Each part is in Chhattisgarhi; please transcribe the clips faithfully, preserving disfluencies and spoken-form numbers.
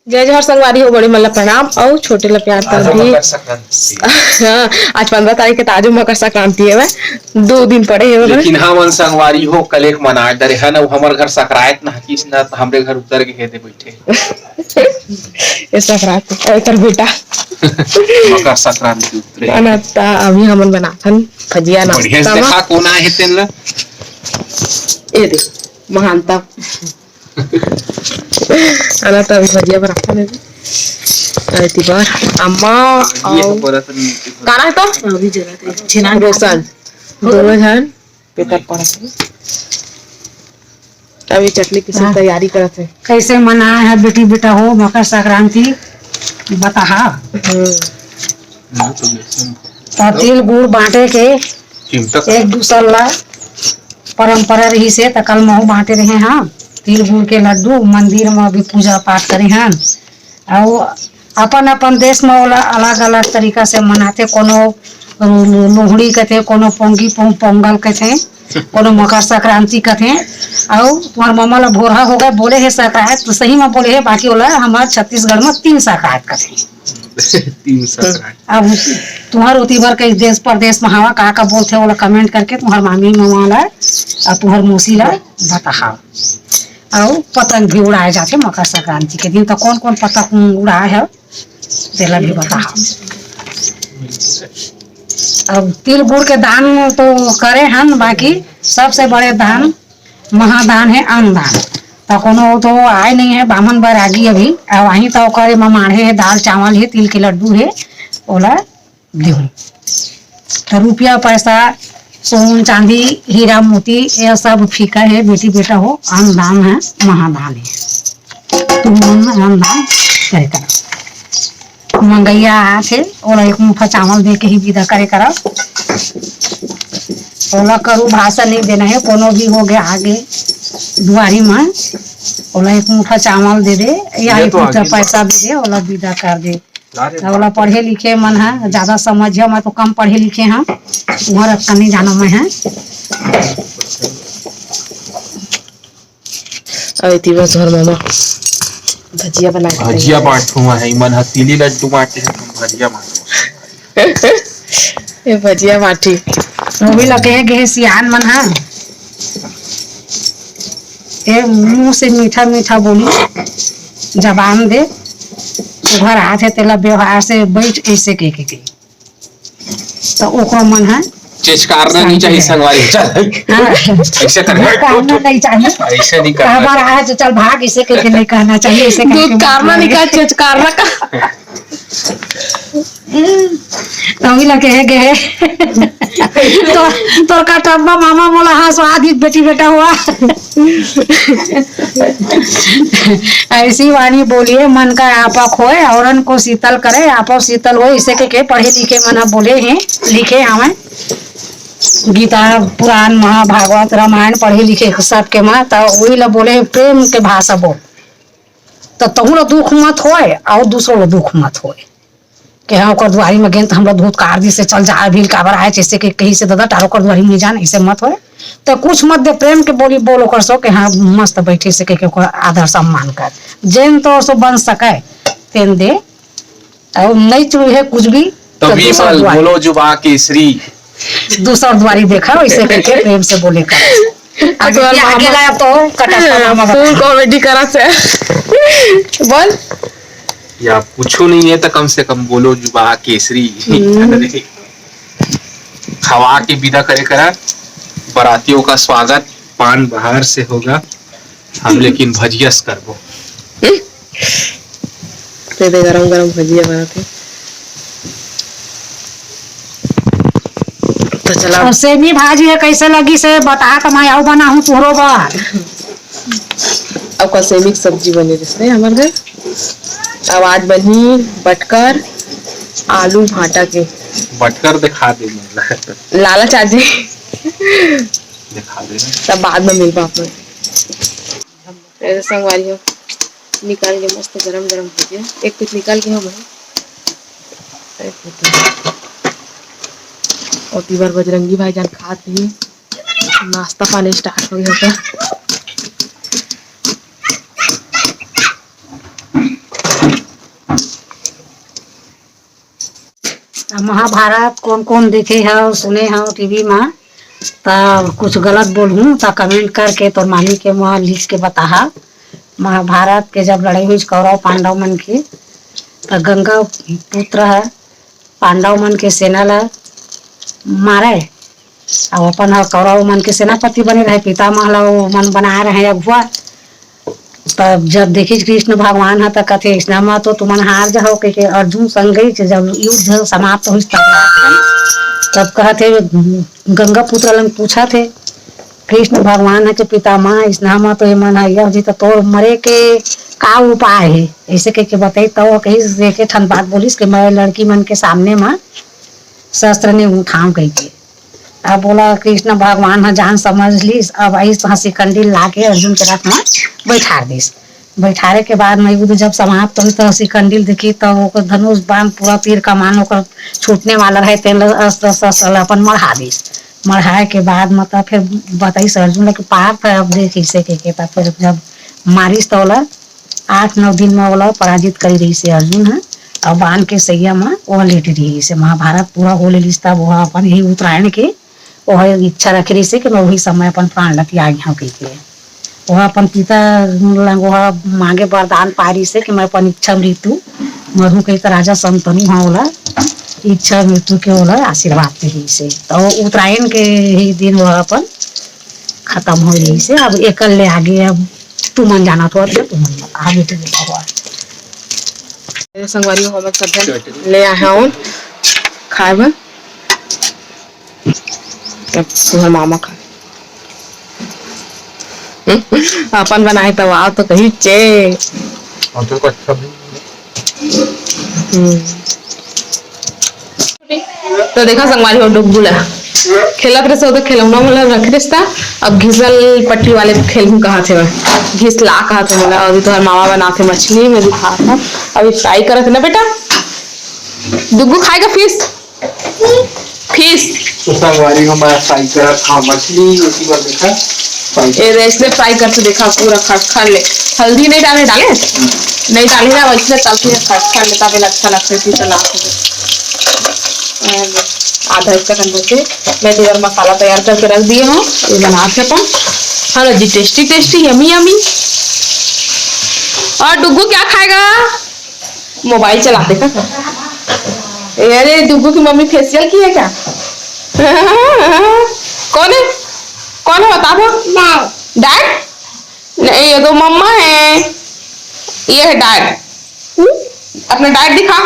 जय जोहार संगवारी हो, बड़े मन ला प्रणाम अउ छोटे ला प्यार। आज तभी मकर संक्रांति। हाँ, आज पंद्रह तारीख के, त आजो मकर संक्रांति हवय, दो दिन पड़े हवय। लेकिन हमन संगवारी हो, कलेक मना डरे हन, अउ हमर घर सकरात ना किस ना, त हमरे घर उतर के हे दे बइठे। ये सकरात, ए, तर बेटा। मकर संक्रांति उतरे। अनता अभी हमन बनाथन भजिया बढ़िया से नाश्ता मा। देखा कोन आए हे तेन ला। ये दे, महानता। अनता अभी भजिया बनाथन। अरे तिबार अम्मा ये अउ तो बोला तो नहीं। काला हे तो? अभी जरा दे। छिना रोशन, दोनों झन पेपर पढ़त हे। अभी चटनी पीसे हाँ। तैयारी करत हे। कैसे मनाए हे बेटी बेटा हो मकर संक्रांति, बताहा। हम्म। त तिल गुड़ बांटे के चिमटा। एक दूसर ला परंपरा रहिस हे, त कल महू बांटे रहे हन तिल गुड़ के लड्डू। मंदिर म भी पूजा पाठ करे हन, अउ अपन अपन देश म ओला अलग अलग तरीका से मनाथे। कोनो लो-, लोहड़ी कथे, कोनो पोंगी पो-, पोंगल कथे, कोनो मकर संक्रांति कथे। अउ तुम्हर ममा ला भोरहा हो गए, बोले हे सकरात, त सही म बोले हे, बाकी ओला हमर छत्तीसगढ़ म तीन सकरात कथे। तीन सकरात। अब तुम्हर ओती बर के देश परदेश म हवा का का बोलथे, ओला comment करके तुम्हर मामी ममा ला अउ तुम्हर मौसी ला बताहा। अउ पतंग भी उड़ाए जाथे मकर संक्रांति के दिन। त कौन कौन पतंग उड़ाए हे, तेला भी बताहा। अब तिल गुड़ के दान तो करे हन, बाकी सबसे बड़े दान महादान हे अन्नदान। त कोनो तो आए नहीं हे बामन बैरागी अभी, अब आही त ओकर एमा माढ़े हे, दाल चावल हे, तिल के लड्डू हे, ओला देहूं। त रुपया पैसा, सोन चांदी, हीरा मोती, ये सब फीका हे बेटी बेटा हो, अन्नदान हे, महादान हे। तुमन अन्नदान करे करा। मंगइया आथे, ओला एक मुठा चावल दे के ही विदा करे करा। ओला करू भाषा नहीं देना हे, कोनो भी हो गया आगे दुआरी म, ओला एक मुठा चावल दे दे या ये एक तो मुठा आगे पैसा दे दे, ओला विदा कर दे। अरे त ओला बाप रे। पढ़े लिखे मन ह ज्यादा समझिया, मैं तो कम पढ़े लिखे हंव, उहर अतका नहीं जानो मैं ह। अउ एती बस घर ममा भजिया बना के भजिया तैयार हे। बांटू मैं, इमन ह तिली लड्डू बांटे हे, हम भजिया बांटू। ये भजिया बांटी। वो भी लगे हे, गे हे सियान मन ह। ए मुंह से मीठा मीठा बोली, जबान दे, उघर आथे तेला व्यवहार से बैठ, ऐसे कह के कही। तो ओकरो मन है चेचकारना नहीं चाहिए संगवारी, चल। हाँ। ऐसे कर, करना नहीं चाहिए। ऐसे नहीं करना काबर चाहिए। आज चल भाग, इसे कह के नहीं कहना चाहिए, इसे कह के दूध कारना नहीं कहा, चेचकारना कहा। तभी लगे है, गए। तो, तोर कटब्बा मामा मोला हाँ, स्वाद ही बेटी बेटा हुआ। ऐसी वाणी बोलिए, मन का आपा खोए, औरन को शीतल करे, आपा शीतल हो, इसे के, के पढ़े लिखे मन ह बोले हैं, लिखे हमें। गीता, पुराण, महाभागवत, रामायण पढ़े लिखे सबके मन, त वही ला बोले, प्रेम के भाषा बोल। त तहू ला दुख मत होए, और दूसरों ला दुख मत होए। कि हाँ, ओकर दुआरी में गेन त हमरा धूत कार दी से चल जा, भील काबर आए, जैसे कि कहीं से दादा टार ओकर दुआरी में नहीं जान, इसे मत होए। त कुछ मत दे, प्रेम के बोली बोल ओकर सो कि हाँ, मस्त बैठे से कह के ओकर आदर सम्मान कर। जेन तो सो बन सके, तेन दे। और नहीं चुहे कुछ भी, तो तभी दूसर बोल, दुआरी। बोलो जुबा केसरी। दूसर दुआरी देखा, इसे कह के प्रेम से बोले कर। अगर आगे लाया तो कटा फूल comedy करा से। बोल। या कुछो नहीं है तो कम से कम बोलो जुबा केसरी। हम्म। खवा के विदा करे करा, बरातियों का स्वागत पान बहार से होगा, हम लेकिन भजियस करबो। हम्म। दे दे, गरम गरम भजिया बनाते। तो चला। और सेमी भाजी है, कैसे लगी से बता, तो मैं आऊ बनाहूँ तुहरो बर। अब कल सेमी की सब्जी बने रिहिस हमर घर। अब आज बनही बटकर आलू भाटा के। बटकर दिखा दे मन ला। लालच आ जाए। दिखा दे। तब बाद में मिलबा अपन। ऐसे संगवारी हो, निकाल के मस्त गरम गरम भुजिया, एक पीस निकाल के हम है। और तीबर बजरंगी भाई जान खात ही नाश्ता पानी start हो गया था। महाभारत कोन कोन देखे हव, सुने हव टीवी मा, त कुछ गलत बोलहूँ त comment करके तोर मामी के मुँह लिख के बताहा। महाभारत के जब लड़ाई हुई कौरव पांडव मन के, त गंगा पुत्र ह पांडव मन के सेना ला मारे, अउ अपन ह कौरव मन के सेनापति बने रहे, पितामह ला वो मन बनाए रहे अगुआ। तब जब देखिस कृष्ण भगवान ह, त कथे, "इसना म तो तुमन हार जाहो," कहिके अर्जुन संग गई, जब युद्ध समाप्त होइस, तब, तब कहत हे, गंगा पुत्र लन पूछत हे कृष्ण भगवान ह के, "पितामह, इसना म तो ये मन ह, यह जी त तोर मरे के का उपाय हे?" ऐसे कहिके बताई, तब वो कहिस, एक ठन बात बोलिस कि मैं लड़की मन के सामने म शस्त्र नहीं उठाऊं कहिके। अब बोला कृष्ण भगवान ह जान समझ लीस, अब अइस ह शिखंडी लाके अर्जुन के रथ म बैठार दीस। बैठारे के बाद म युद्ध जब समाप्त होइस त शिखंडी देखी त ओकर धनुष बाण पूरा तीर कमान ओकर छूटने वाला रहे, तेन ल अस्त्र शस्त्र ल अपन मढ़ा दीस। मढ़ाए के बाद म त फिर बताइस अर्जुन ल कि पार्थ अब देख इसे के, के त फिर जब मारिस त ओला आठ नौ दिन म ओला पराजित करी रहिस हे अर्जुन ह, अउ बाण के सैया म ओह लेटे रहिस हे। महाभारत पूरा हो ले लिस, तब ओह अपन यही उत्तरायण के ओह इच्छा रखे रहिस हे कि मैं वही समय अपन प्राण ल त्याग हूँ कहिके। ओह अपन पिता लंग ओह मांगे वरदान पाए रहिस हे कि मैं अपन इच्छा मृत्यु मरहूँ कहिके राजा शंतनु ह ओला इच्छा मृत्यु के ओला आशीर्वाद दे रहिस हे। तो उत्तरायण के ही दिन ओह अपन खत्म हो रहिस हे। अब एकर ले आगे अब तुमन जानत हो, अब तुमन आगे तुमन बताओ। मेरे संगवारी हो, मैं सब झन ले आए हन खाए बर। अब तुहर मामा खा। अपन बनाए तब आओ तो कही चे। और तो कुछ सब्जी। हम्म। तो देखा संगवारी हो, डुग्गू ला खेलत रहे, तो खिलौना वाला रख देता। अब घिसल पट्टी वाले खेलहूं कहा थे, मैं घिस ला कहा थे मोला। अभी तोहर मामा बनाथे मछली, मैं दिखा था। अभी फ्राई करत ना बेटा, डुग्गू खाएगा फिश, फिश। तो संगवारी हो, मैं फ्राई करत हाँ मछली, इसी बार देखा फ्राई। ये इसलिए फ्राई करके देखा, पूरा खट खट ले, हल्दी नहीं डाले, डाले नहीं डाले ना, इसलिए तलते हैं खट खट ले, तब अच्छा लगता है, फिर चला। आधा इसका कन बचे। मैं तो इधर मसाला तैयार करके रख दिए हूँ, ये बना के अपन। हाँ जी, टेस्टी टेस्टी, यमी यमी। और डुग्गू क्या खाएगा? मोबाइल चलाते का? अरे, डुग्गू की मम्मी फेशियल की है क्या? कौन है? कौन है, बता दो। डैड। नहीं, ये तो मम्मा है, ये है डैड। हम्म? अपना डैड दिखा,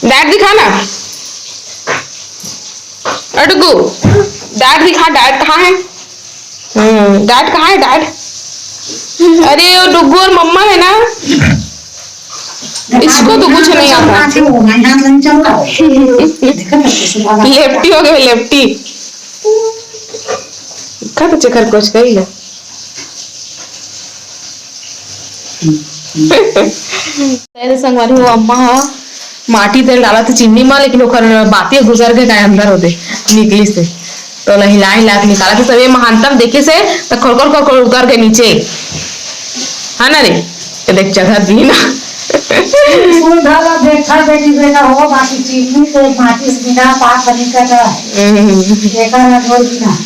डैड दिखा ना। अ डुग्गू, डैड दिखा, डैड कहाँ है? हम्म, डैड कहाँ है, डैड? अरे, वो डुग्गू और मम्मा है ना, इसको तो कुछ नहीं आता। लेफ्टी हो गए, लेफ्टी। का तो चक्कर कुछ कही ना। तेरे संगवारी हो, अम्मा ह माटी तेल डालत हे चीनी म, लेकिन ओकर बाती गुजर के काय अंदर होते निकलिस हे, तो ओला हिला हिला के निकालत हे। तब ये महानतम देखे से त खोरखोर खोरखोर उतर के नीचे, है ना रे? ये देख, जगह दी ना। सुन, ढाला देखा बेटी बेटा हो, बाकी चीनी तो माटी से बिना पाप बनी का था। हम्म। देखा ना, जोर बिना।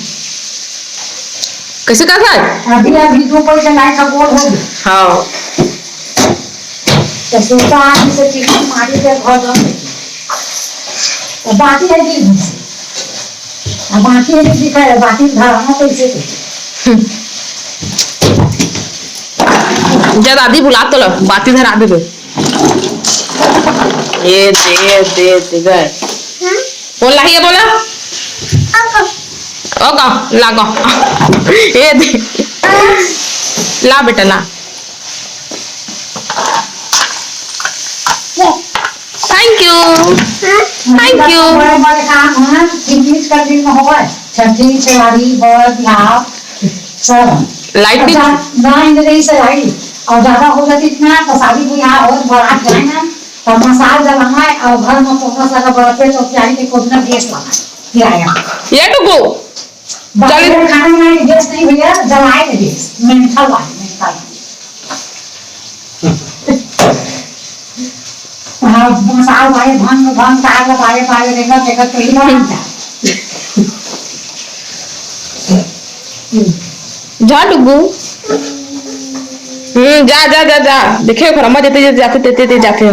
कैसे करता है? अभी, अभी दो पैसा लाए का बोल हो गया। हाँ। तो सोचा आदमी से चीनी माटी के घर दम। तो बाकी है कि अब बाकी है कि दिखा है, बाकी धराना कैसे थे? जा दादी बुला तो लो, बाती धरा दे दो। ये दे, दे, दे गए। बोल, लाइए, बोला। ओ का, ला का। ये दे। ला बेटा, ला। Thank you। Thank you। बड़े बड़े काम है, जिंदगी का दिन में होगा। छठी, छवारी, बर, बिहाव, सब। लाइट भी अच्छा, ना, इनके नहीं से लाइट। और ज्यादा हो जाती इतना, तो शादी ब्याह हो, बारात जाए ना, तो मसाल जलाना है, और घर में कोना सारा बर्तन, चौकियारी के कोना गैस लगा है, किराया। ये टुकु। बाकी चल। खाना बनाए के गैस नहीं भैया, जलाए के गैस, मेंथल वाली, मेंथल। अब मसाल भाई भंग, भंग, ताल भाई, भाई, देखा, देखा, कहीं ना आता। जा डुगू। हम्म, जा, जा, जा, जा। देखे, ओकर अम्मा जेते, जेते जाथे, तेते, तेते जाथे।